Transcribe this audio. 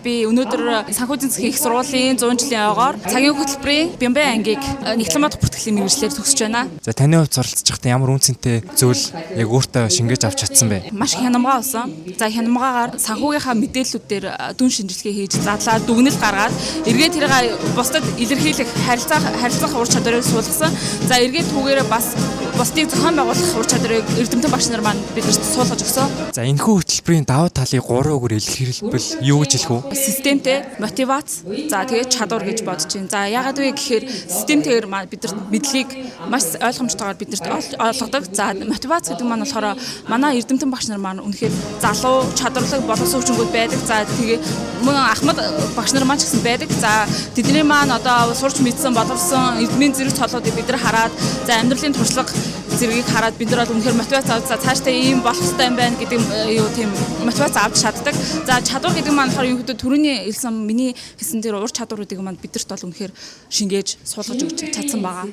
Би өнөөдөр санхүүгийн засгийн их сургуулийн 100 жилийн ойгоор цагийн хөтөлбөрийн Бямбай ангийг Нягтлан модох бүртгэлийн мэргэжлээр төгсөж байна. За, таны хувьд суралцж байхдаа ямар үнэ цэнтэй зүйл яг өөртөө шингээж авч чадсан бэ? Маш хянамгаа болсон. За, хянамгаагаар санхүүгийнхаа мэдээллүүд дээр дүн шинжилгээ хийж задлаа, дүгнэл гаргаад эргээд тэрийг бусдад илэрхийлэх, харилцах ур чадварыг суулгасан. За, эргээд түүгээрээ бас бусдыг зохион байгуулах ур чадварыг эрдэмтэн багш нар маань биднэрт суулгаж өгсөн. За, энэхүү хөтөлбөрийн давуу талыг гурван үгээр илэрхийлбэл юу гэж хэлэх вэ? Системтэй, мотивац, за тэгээд чадвар гэж бодож байна. За, яагаад вэ гэхээр системтэйгээр биднэрт мэдлэгийг маш ойлгомжтойгоор биднэрт олгодог. За, мотивац гэдэг маань болохоор манай эрдэмтэн багш нар маань үнэхээр залуу, чадварлаг, боловсон хүчингүүд байдаг. За, тэгээ мөн ахмад багш нар маань ч гэсэн байдаг. За, тэдний маань одоо сурч мэдсэн, боловсон эрдмийн зэрэг цолоодыг бид нар хараад, за амьдралын туршлага зэргийг хараад бид нар бол үнэхээр мотивац авч, за цаашдаа ийм болох хэрэгтэй юм байна гэдэг юу тийм мотивац авч чаддаг. За, чадвар гэдэг маань болохоор ерөнхийдөө түрүүний хэлсэн, миний хэлсэн тэр ур чадваруудыг маань бидэрт бол үнэхээр шингээж суулгаж өгч чадсан байгаа.